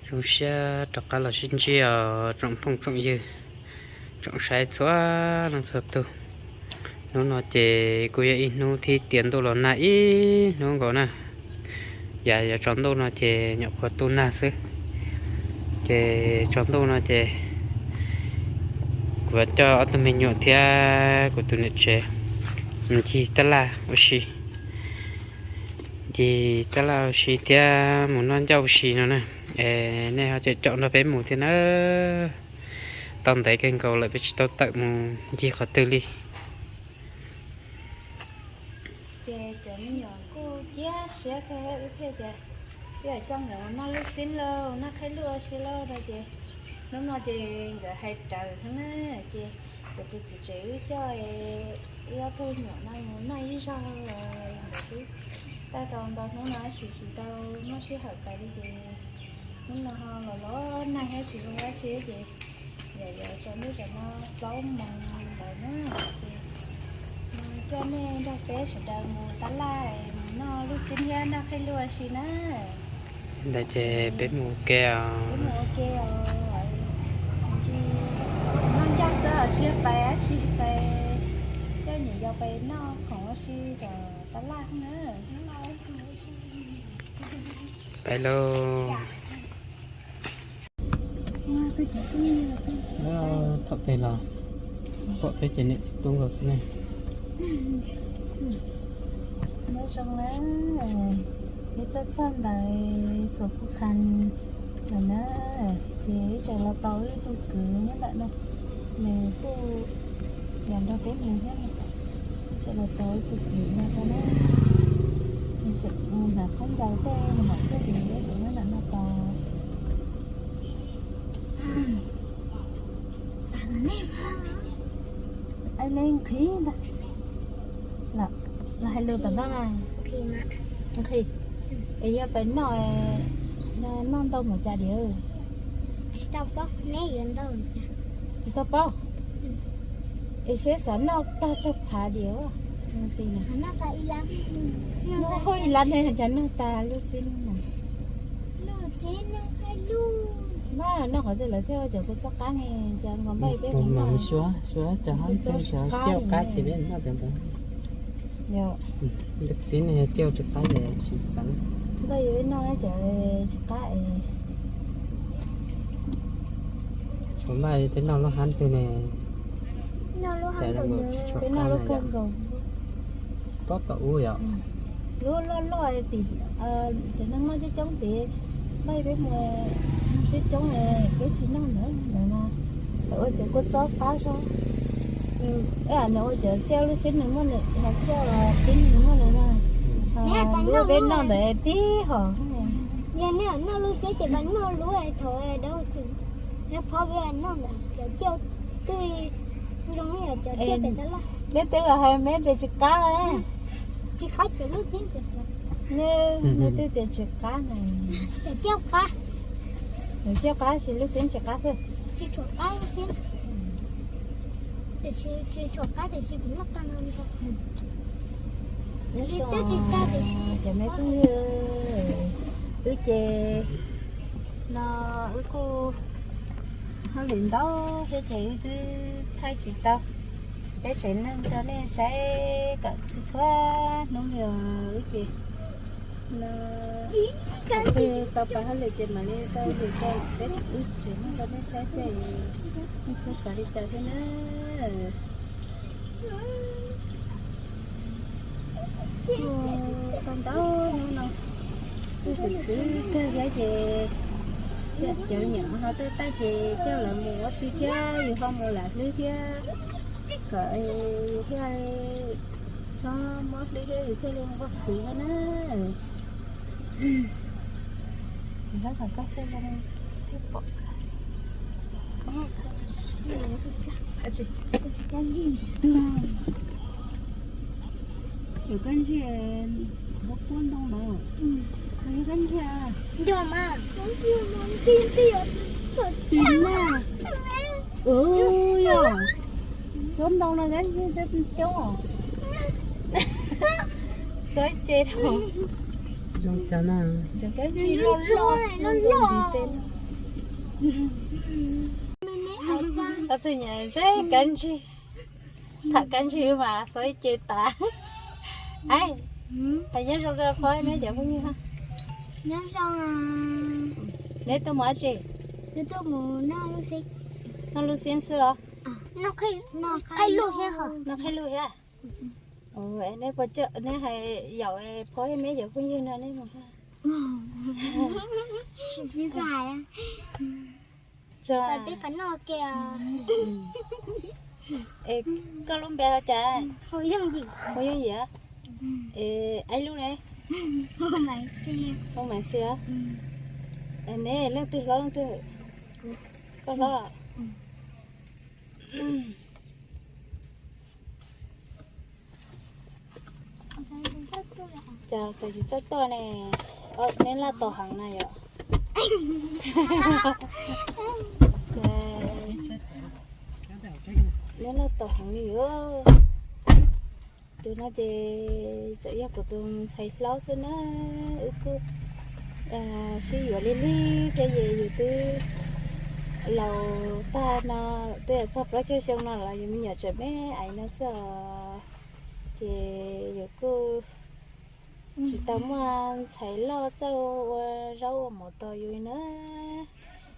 Zoo siab rov qab los sib ntsib os tsoom phooj tsoom ywg, tsoom saib txhua leej txhua tus. Hnub no ces kuj yog ib hnub thib tiav ntuj los nag ib hnub nkaus na. Yav yuav tsaus ntuj no ces nyuam qhuav tu nag xwb. Ces tsaus ntuj no ces kuv yuav coj ob tug me nyuam thiab kuv tus niam tsev mus ncig tab laj ua si. Ncig tab laj ua si thiab mus noj ncauj ua si no na. Es nej ho caum caum nrog peb mus thiab na. Tau ntev kawg nkaus lawm peb tsis tau tawm mus ncig qhov twg li. Ces cov me nyuam kuj cia siab kawg wb thiaj tias, ib yam coj nkawd mus noj lub xib lauj, noj qhaib luaj ua si lauj no ces hnub no ces nkawd hais raws xwb na. Ces kuv tus txiv tsev wb coj wb ob tug nyuam no mus noj ib zaug los nkawd twb tau ntau hnub no tab sis tsis tau muaj sij hawm pais li ces hnub no ho los los nag thiab tsis zoo dab tsi ces yog yuav tsaus ntuj tsam no plaub moos ntawd na ces coj nej nrog peb sawv daws mus tab laj mus noj lub xib thiab noj qhaib luaj ua si na. Ntawd ces peb mus ua ke os. Peb mus ua ke os. Noj ncauj xwb os, tsis pais dab tsi, pais coj niam yau pais noj khoom ua si tom tab laj na. Pais lauj. Thaum twg los pom peb cov niam txiv tub nkaus xwb ne. Nyob zoo na, peb tuaj txog ntawm Xuas Phu Khas lawm na, ces wb tseem los tos wb tus kwv nyob ntawm no, nws kuj yam nrog peb mus thiab. Wb tseem los tos wb tus kwv no rau na, nws tseem mus hnav khaub ncaws tej, nws mam tuaj ces wb tseem nyob ntawm no tos. Neb nqhis ntag, los hais lus tom no mas. Nqhis, es yog pais noj, noj ntau npaum cas diam? Tsis tau paub. Es seb xav noj tag tsawg phav diam? Noj ib lab ne, cas noj tag lub xib na. Mas noj qhov twg lawv thiaj ua cov kua txob qab ne, cas nkaus npaj peb mus noj. Xyov, xyov cas hab ntseg xyov cauj qab ces peb noj cov ntawd. Lub xib ne cauj tsis qab ces tsis xav. Npaj yuav noj cov tsis qab es. Tshuav npaj peb noj lub hab twg ne? Peb noj lub kawg nkaus. Pob tom ub yom. Lub loj loj tim cov neeg noj coob coob tid, npaj peb mus coob coob, peb tsis noj ntawd, ntawd no lawv ua cov kua txob qab sab. Nws ua cov cauj lub xib nws muaj, nws cauj qib nws muaj na. Lub peb noj ntawd tib hom. Yog nej noj lub xib ces noj lub thaum dawb xwb, nyob phob peb noj ntawd cov cauj twb zoo li cov cauj pem tab laj. Neb twb los hais meb tias tsis qab. Tsis qab ces lub xib. Neb twb tias tsis qab na. Cov cauj qab. Cauj qab sis lub xib tsis qab xwb. Tsis tshua qab lub xib. Tiam sis tsis tshua qab tiam sis kuv noj tag no ntag. Nyob zoo cov me phooj ywg, wb ces no wb kuj hauj lwm ntau thiab ces wb twb thaij tsis tau peb tsev neeg rau nej saib kom txhua txhua hnub li os. Wb ces no thaum twg tau pab hauj lwm ces mam li tau hais rau peb wb tsev neeg rau nej saib xwb, nej txhob xav li cas thiab na. Tau ntau hnub no, wb tus kwv kawg thiab ces cov nyuam ho tuaj taij ces coj lawv mus ua si thiab yus ho mus lam hlwb thiab, kom yus thiaj li txhob mob hlwb thiab yus thiaj li nquag khwv thiab na. Ces lawv kom koj thiaj zoo thiaj pom. Cov kab ntsig npua kuab ntoo na. Kab ntsig, nco mas, nti nti, txawm tsis na. Yog tsob ntoo no kab ntsig coob os. Xob ce dhau. Cov kab ntsig loj loj, loj loj. Ob tug nyiam ntsib kab ntsig, tham kab ntsig mas xav ib ce tas. Ai, hais nyob zoo rau phob ib me cov phooj ywg. Neb tuaj mus dab tsi? Noj lub xib xwb los? Noj qhaib luj thiab. Neb puas coj, neb hais yaum phob ib me cov phooj ywg no neb mus. Koj lub npe hu cas? Hu Yooj Yim. Es Aib lub ne? Hu Maiv Xia. Neb leej twg hlob leej twg? Koj hlob. Cas xav tsis txawj tuaj ne? Neb laj tau heev na yom? Neb laj tau heev li os. Tus no ces txawm yog kuv tus ntxhais hlob xwb na. Wb kuj sib yuav lig lig thiab, ces yus twb laus tag no, twb yuav txog plaub caug xyoo no los yus me nyuam tseem me aiv no xwb os. Ces yus kuj tsis tau muaj ntxhais loj txawj ua zaub ua mov tos yus li na.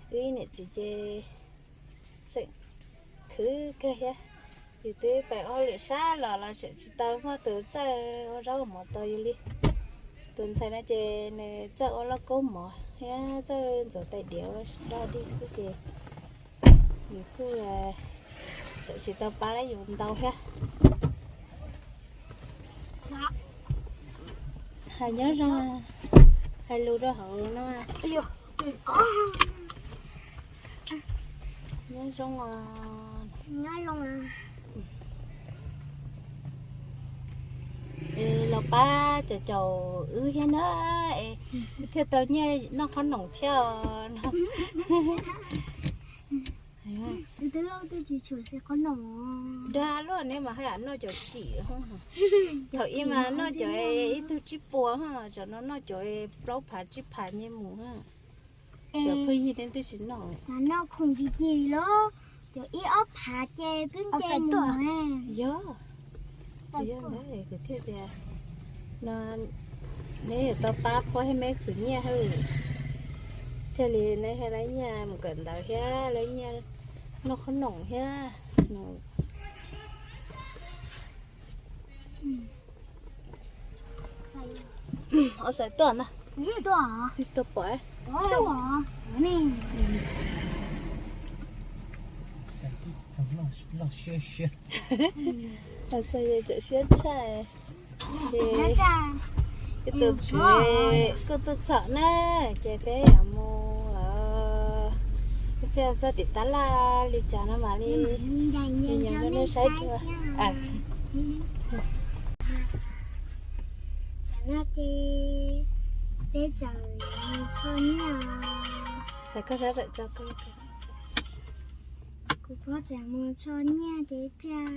Wb niam txiv ces tseem khwv kawg thiab. Yus twb pem ua hauj lwm sab los los tseem tsis tau muaj tus txawj ua zaub ua mov tos yus li. Tus ntxhais no ces nws txawj ua lauj kaub mov thiab txawj ntxuav tais diav ua dog dig xwb ces yus kuj tseem tsis tau pab lawv yus ntau thiab. Hais nyob zoo, hais lus rau hauv no. Nyob zoo. Los pab caum caum wb thiab na, es thiaj tau nyiaj noj qhob noom thiab os no. Dag luaj, neb mas haj yam noj cov kim. Thaum ub mas noj cov ib tug tsib puas, tsam no noj cov plaub phav tsib phav nyiaj mus. Cov phooj ywg neb twb tsis noj. Noj khoom kim kim los, cov ib ob phav ces twb nce mus. Yog, yog ntawd kuv thiaj tias no, neb yuav tau pab phob thiab me khwv nyiaj thiaj li neb thiaj lawv nyiaj mus kawm ntawv thiab lawv nyiaj noj qhob noom thiab. Os, xav tuaj na. Tuaj pom. Os, xav, tsam siab tshaj. Ib tug kwv kuj tuaj txog na, ces peb yuav mus lawm. Peb pheej txog tim tab laj li cas no mam li ncaim ncaim rau nej saib dua. Tam no ces peb tseem mus tsho nyiaj. Kuv phob tseem mus tsho nyiaj ces thiaj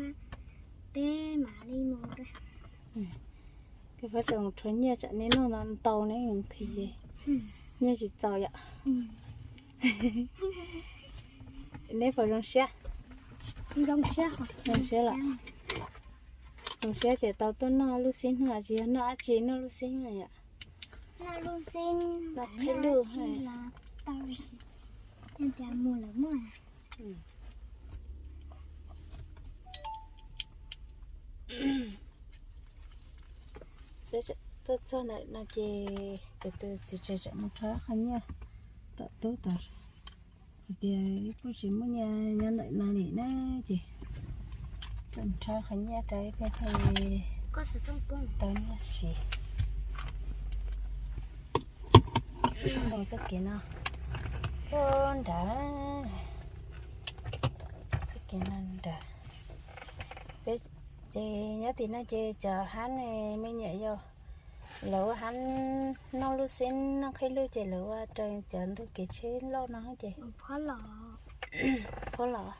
peb mam li mus. Kuv phob tseem mus tsho nyiaj tsam neb noj no ntau neb nqhis ces nyiaj tsis txaus yom. Neb puas zoo siab? Zoo siab lawm. Zoo siab tias tau tuaj noj lub xib hwb, tsis yog noj dab tsi, noj lub xib hwb yom. Noj qhib lub. Peb tuaj txog ntawm no ces kuv tus txiv tsev tseem mus rho qhov nyiaj tom tub tod, hais tias kuj tsis muaj nyiaj nyob ntawm no li na, ces rho qhov nyiaj rau ib pliag thiaj li tau nyiaj siv. Mus txoj kev no nrad, txoj kev no nrad. Peb ces nyob tim no ces cov hab me nyuam yaus lawv ua hab noj lub xib noj qhib lub ces lawv ua raws cov ntug kev tsheb loj no ces phob los.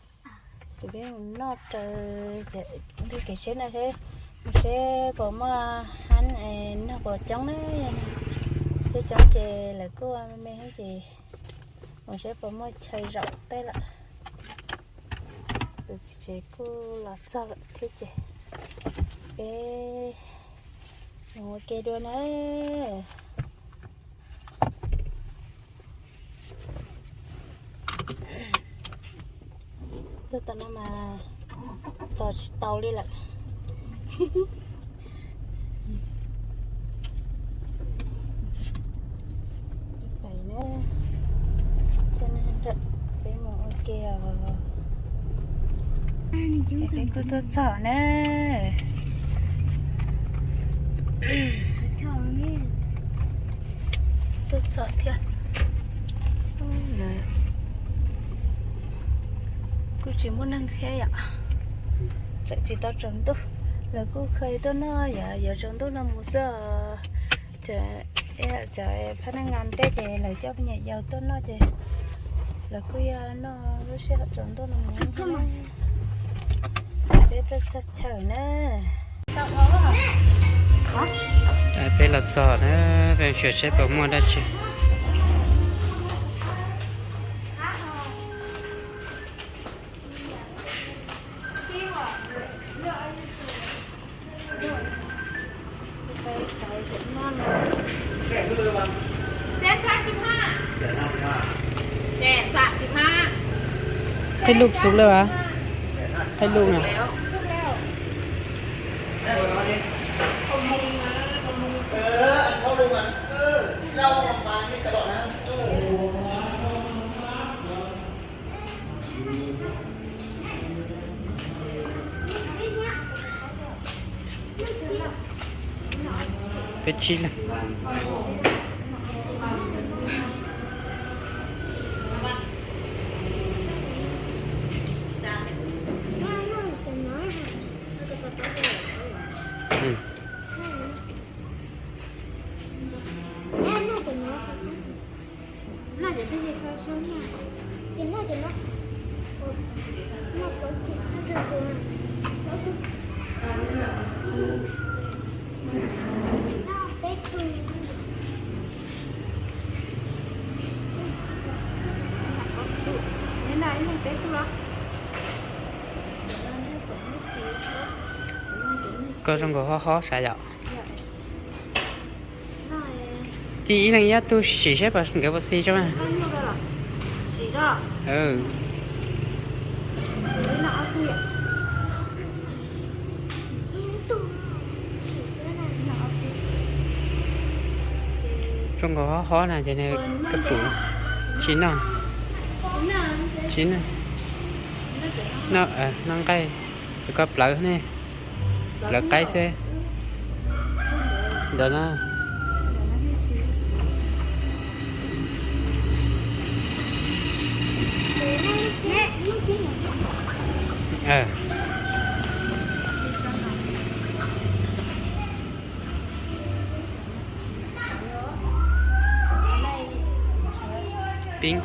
Ces peb mus noj raws ntug kev tsheb no seb, seb puas muaj hab noj puas coob na. Coob coob ces lawv kuj ua me me ces Mus saib puas muaj chaw zaum teb lawm. Tus txiv tsev kuj los txog lawm thiab ces peb mus ua ke dua na. Tuaj tom no mas tos tsis tau li lawm. Pais na, coj nej nrog peb mus ua ke os. Peb kuj tuaj txog na. Tuaj txog thiab. Kuj tsis muaj neeg thiab yom. Tseem tsis tau tsaus ntuj, lawv kuj kha tuaj noj yom, yuav tsaus ntuj no mus xwb. Cov phab naj ngas ntej ces lawv coj me nyuam yaus tuaj noj ces lawv kuj yog noj lub sij hawm tsaus ntuj no mus. Peb tuaj txog chaw na. Peb los txog na, peb mus saib puas muaj dab tsi. Qhib lub xub lawm as, qhib lub na. Peb tsib leeg. Koj zoo nkaus hob hob sav yom. Cia ib leeg ib tug sim saib nkawd puas xis tso. Zoo nkaus hob hob na ces nws kab pum. Tsis noj, tsis noj. Noj, noj nqaij, koj plawv ne, plawv qaib xwb. Ntawd na. Pib.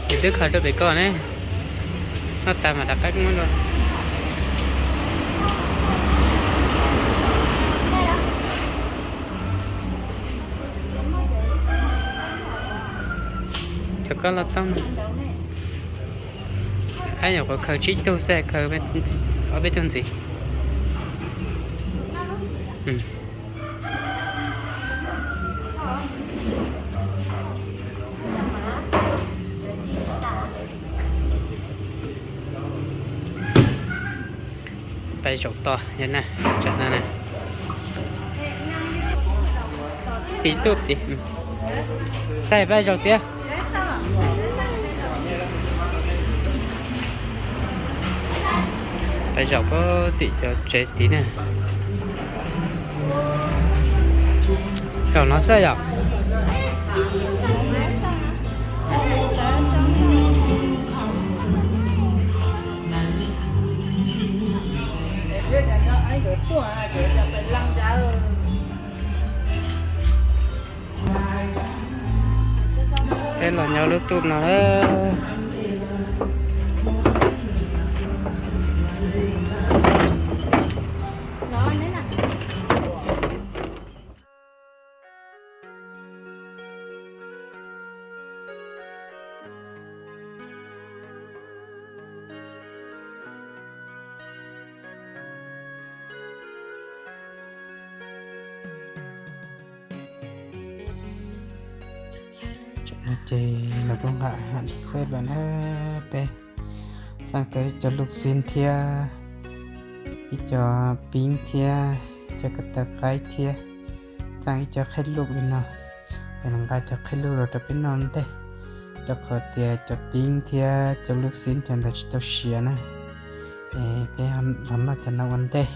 Ces twb khaws rau pem koj ne. Noj tas mas rov qab muab rau. Cov koj los tau. Ab, nyuam qhuav khaws tsib tug xwb, khaws ob peb tug ntxiv. Pais zaum tos yog na, tsam no na. Tiv tuj tiv. Saib pab zaum tiab. Pab zaum pab tim cov tsev tid na. Zaum no xwb yom. Peb los nyob lub tuj no lawm. Ces lawv kuj nqa ahav xwb lawm na. Peb xaj tau ib co luj xib thiab ib co pib thiab ib co ko taw qaib thiab, xaj ib co qhaib luj li no. Es lawv nqa cov qhaib luj los rau peb noj ntej, rau qhov tias cov pib thiab cov luj xib cov ntawd tsis tau siav na. Es peb los noj cov no ua ntej.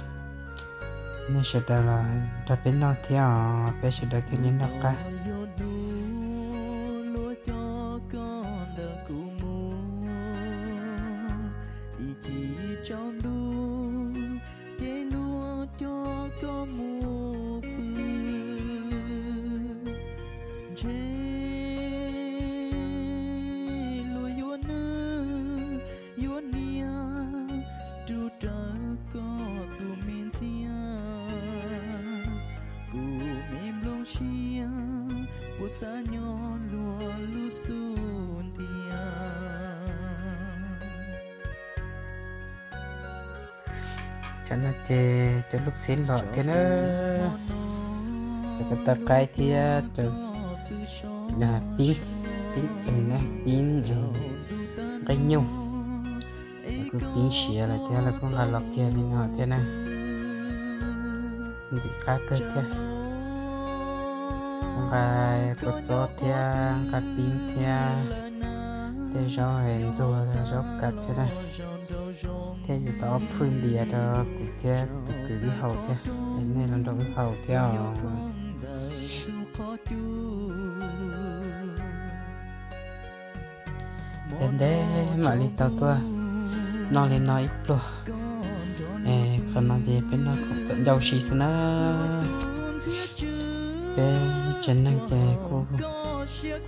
Nej sawv daws los nrog peb noj thiab os, peb sawv daws thiaj li noj qab. Ib chim tsaus ntuj ces luag coj koj mus pw, ntshe luag yuav nws yuav niam rub rawv koj tus me ntxhiab, kuv me nplooj siab puas xav nyob luag lub xub ntiag. Tsam no ces cov luj xib los thiab na, cov ko taw qaib thiab cov pib, pib es na, pib es nqaij nyuj, kuj pib siav lawm thiab, lawv kuj nqa los kiag li no thiab na. Ntxim qab kawg thiab. Nqa kua txob thiab nqa pib thiab tej zaub ntxuag zaub kav thiab na, thiab yuav tau ob fwj npias rau kuv thiab tus kwv wb haus thiab, es nej los nrog wb haus thiab os. Ntev ntev mam li tau tuaj noj li no ib pluag. Qhov no ces peb noj khoom txom ncauj si xwb na. Peb tsev neeg ces kuj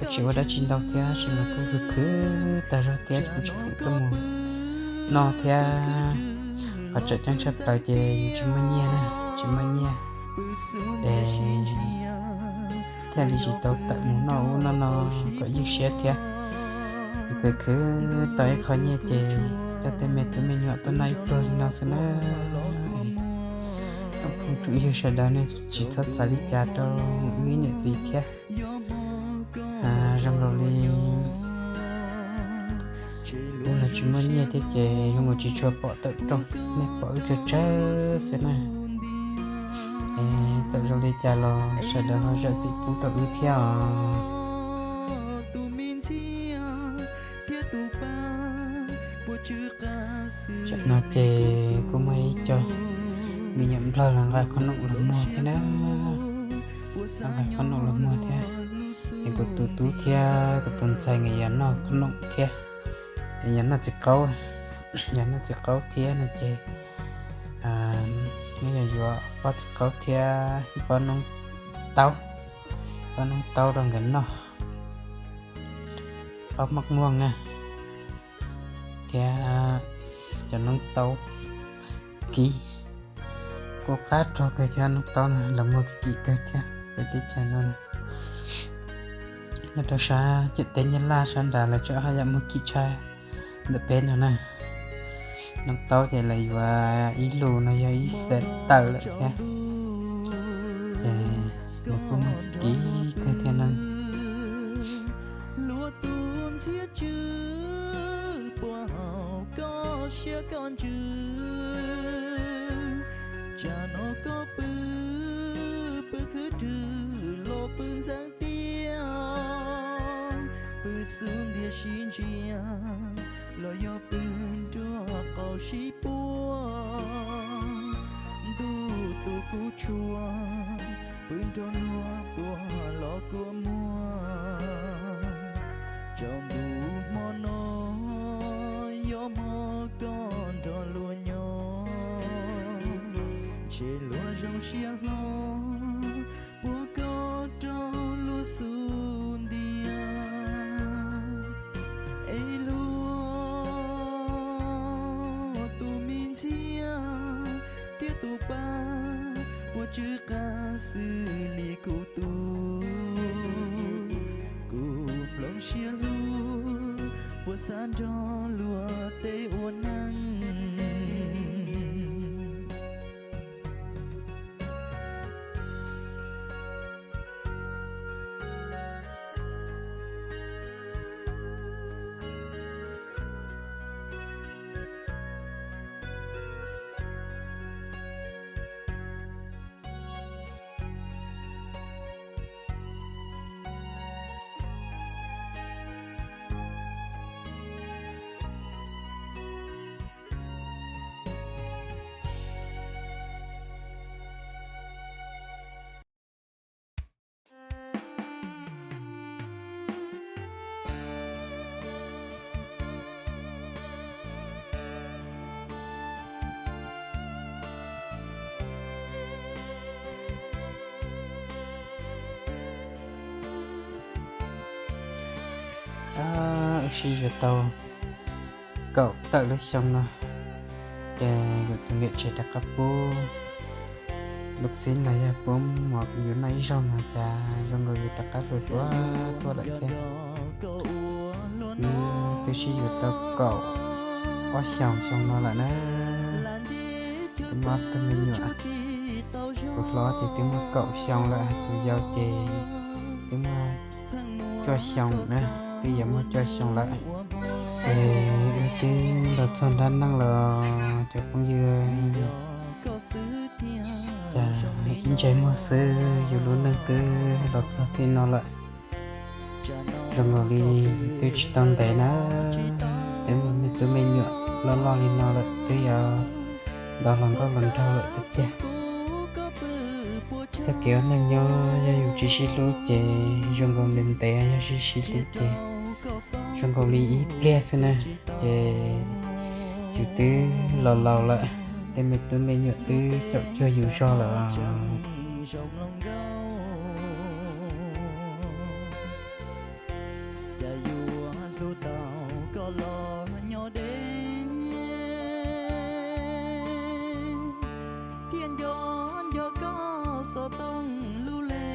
tsis ua dab tsi ntau thiab, tab sis mas kuj khwv khwv tag zog thiab kuj tsis khoom tuaj mus noj thiab. Qhov tseem ceeb tshaj plaws ces yus tsis muaj nyiaj na, tsis muaj nyiaj es thiaj li tsis tau tawm mus noj ub noj no kom ywj siab thiab. Khwv khwv tau ib qho nyiaj ces coj tej me tub me nyuam tuaj noj ib pluag li no xwb na. Phooj ywg sawv daws nej tsis txhob xav li cas rau wb niam txiv thiab. Zoo nkaus li wb los tsis muaj nyiaj thiab ces zoo nkaus tsis tshua pom tawm rooj, nej pom wb tsawg tsawg xwb na. Es txawm zoo li cas los sawv daws ho zam txim pub rau wb thiab os. Tam no ces kuj muaj ib co me nyuam nplog los nqa khoom noj los muag thiab na. Nqa khoom noj los muag thiab. Es kuv tus tub thiab kuv tus ntxhais nkawd yuav noj khoom noj thiab, es yuav noj txiv qaub, yuav noj txiv qaub thiab no ces nws yuav yuav pob txiv qaub thiab ib pob noob taub, pob noob taub rau nkawd noj, qaub maj muaj na, thiab cov noob taub kib, kuj qab rog kawg thiab, noob taub no los muag kim kim kawg thiab peb teb chaws no. Nyob rau sab ciam teb Nyab Laj sab nrad lawv tseem haj yam muag kim tshaj ntawm peb no na. Noob taub ces lawv yuav ib lus no yog ib xees tawm lawm thiab, ces nws kuj muag kim kawg thiab na. Luag tus ntxhiab tsw puas haum koj siab koj ntsws, tsam no koj pw pw khwv rwg los pw ntxeev tiag. xub ntiag sib ntsia, los yog pw nruab qaum sib puag. Ntuj tus kub tshua, pw nrog luag puag los kua muag. Tsaus ntuj hmo no, yog hmo koj nrog luag nyob, ntshe luag zoo siab hlo, puag koj rau luag xub ntiag. Es luag tus me ntxhiab thiab tus pab, puas tsw qab xws li kuv tus? Kuv hloov siab hlub, puas xav nrog luag tej ua neej? Wb sib yuav tau kaum tawm lub xyoo no, ces kuv tus niam tsev rov qab pub lub xib los yog pub mov yus noj ib zaug no cas zoo nkaus yus rov qab hluas hluas tuaj lawm thiab. Wb twb sib yuav tau kaum ob xyoos xyoo no lawm na. Twb muaj ob tug me nyuam, tus hlob ces twb muaj kaum xyoo lawm, tus yau ces twb muaj cuaj xyoo na, twb yuav muaj cuaj xyoo lawm. Ces wb twb los txog nruab neej los cov phooj ywg, cas ib ntsais muag xwb yus lub neej twb los txog txij no lawm. Zoo nkaus li twb tsis tau ntev na, twb muaj me tub me nyuam loj loj li no lawm twb yuav ntau hluas nkauj hluas nraug lawm tiag tiag. Txoj kev ua neej nyob yog yus tsis sib hlub ces zoo nkaus ntev ntev, yog sib sib hlub ces zoo nkaus li ib pliag xwb na. Ces yus twb laus laus lawm, tej me tub me nyuam twb caum cuag yus zog lawm. Cas yuav hlub tau koj los nyob deb, thiaj nco nco koj xov tooj lub le.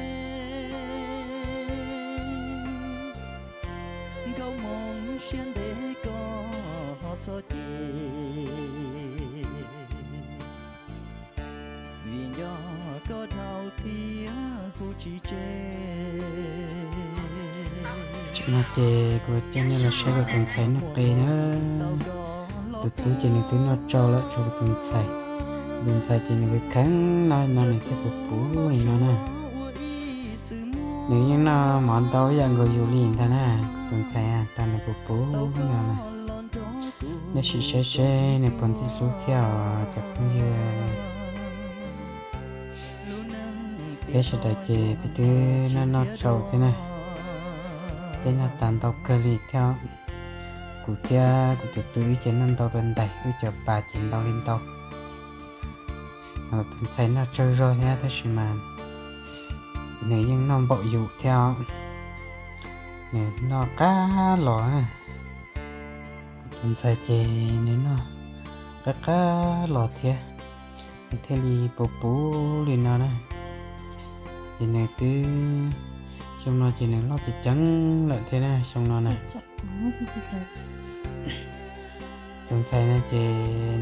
Nkauj Hmoob siab ntev koj ho txhob cem, vim nco koj dhau thiab hu tsis tseg. Tseem no ces kuv coj nej los saib kuv tus ntxhais noj qe na. Tus tub ces nws twb noj tsau lawm, tshuav kuv tus ntxhais. Tus ntxhais ces nws kheev noj no nws thiaj puv puv li no na. Nws yeej noj mov ntau ib yam nkaus yus li ntag na. Kuv tus ntxhais tas nws puv puv no na. Nej sim saib seb nws puas ntxim hlub thiab os cov phooj ywg. Peb sawv daws ces peb twb noj noj tsau thiab na. Peb noj tas ntau kawg li thiab. Kuv thiab kuv tus tub wb ces noj ntau dua ntais, wb cov pas ces ntau li ntau. Tus ntxhais noj tsawg zog thiab tab sis mas nws yeej noj npaum yus thiab os. Nws noj qab los. Kuv tus ntxhais ces nws noj qab qab los thiab, nws thiaj li puv puv li no na. Ces nws twb, xyoo no ces nws loj ceev ceev lawm thiab na, xyoo no na. Tus ntxhais no ces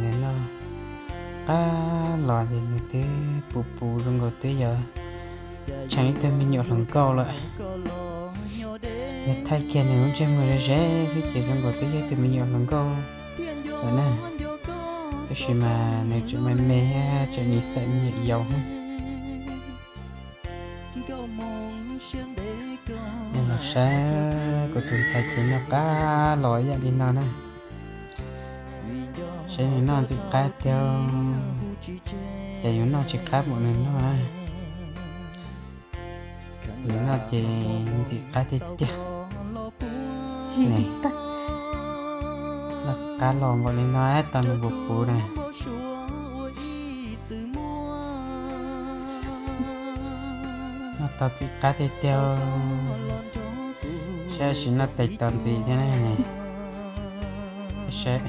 nws noj qab los ces nws twb puv puv zoo nkaus twb yuav tsheem ib tug me nyuam hluas nkauj lawm. Yog thaij kiag nws lub ntsej muag ze ze xwb ces zoo nkaus twb yog ib tug me nyuam hluas nkauj lawm na. Tab sis mas nws tseem me me thiab tseem nim xaim me nyuam yaus. Nws Los saib kuv tus ntxhais ces noj qab los ib yam li no na. Saib nws noj ntxim qab tiag, ces yus noj tsis qab npaum nws noj na. Nws noj ces ntxim qab tiag tiag. Noj qab los npaum li no tau nws puv puv na. Noj tau ntxim qab tiag tiag. Saib sim noj tes tau ntxiv thiab ne. Saib,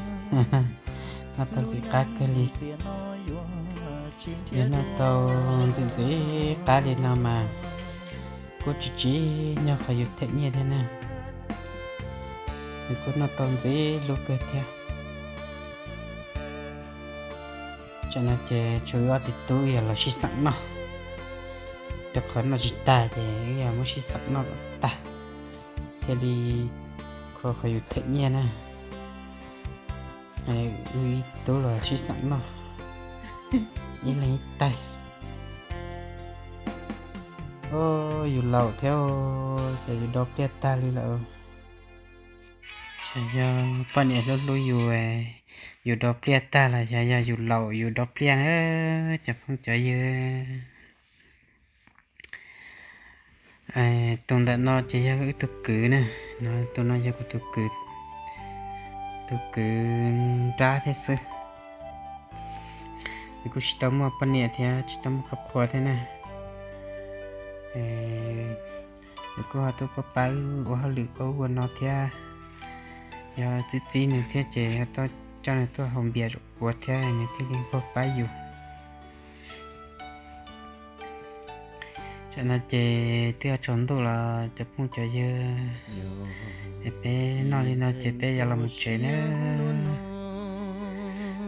noj tau ntxim qab kawg li. Yog noj tau ntxim ntxim qab li no mas kuj tsis tsim nyog qhov yus them nyiaj thiab na. Nws kuj noj tau ntxim hlub kawg thiab. Tsam no ces tshuav wb ob txiv tub yog los sib xeem noj, rau qhov noj tsis tag ces wb yog muab sib xeem noj kom tag thiaj li kho qhov yus them nyiaj na. Wb ib txiv tub los sib xeem noj, ib leeg ib taig. Yus laus thiab ces yus do pliaj tag li lawm. Yog poj niam hlub hlub yus, yus do pliaj tag los xyov yog yus laus yus do pliaj na cov phooj cov ywg. Tus ntawm no ces yog wb tus kwv na, no tus no yog kuv tus kwv, tus kwv nrab thiab xwb. Nws kuj tsis tau muaj poj niam thiab tsis tau muaj khuab qhua thiab na. Nws kuj ho tuaj pab pab wb ua hauj lwm ua ub ua no thiab. Yog txib txib nws thiab ces ho coj nws tuaj haus npias ua thiab nws thiaj li nquag pab yus. Tsam no ces twb yuav tsaus ntuj los cov phooj cov ywg, es peb noj li no ces peb yuav los mus tsev na.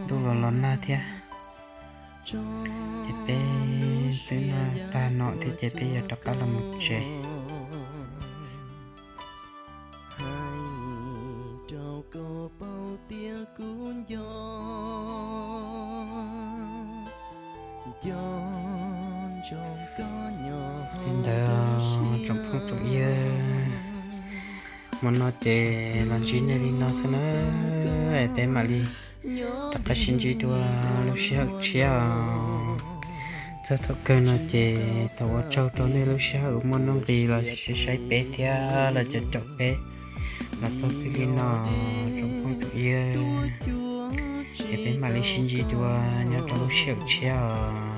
Ntuj los los nag thiab, ces peb twb noj tag no thiab ces peb yuav rov qab los mus tsev. Li ntawd tsoom phooj tsoom ywg, hmo no ces los ntsib nej li no xwb na, es peb mam li rov qab sib ntsib dua lub sij hawm tshiab os. Txog thaum kawg no ces thov ua tsaug rau nej lub sij hawm muaj nuj nqis los saib peb thiab los caum caum peb los txog txij li no tsoom phooj tsoom ywg. Es peb mam li sib ntsib dua nyob rau lub sij hawm tshiab os.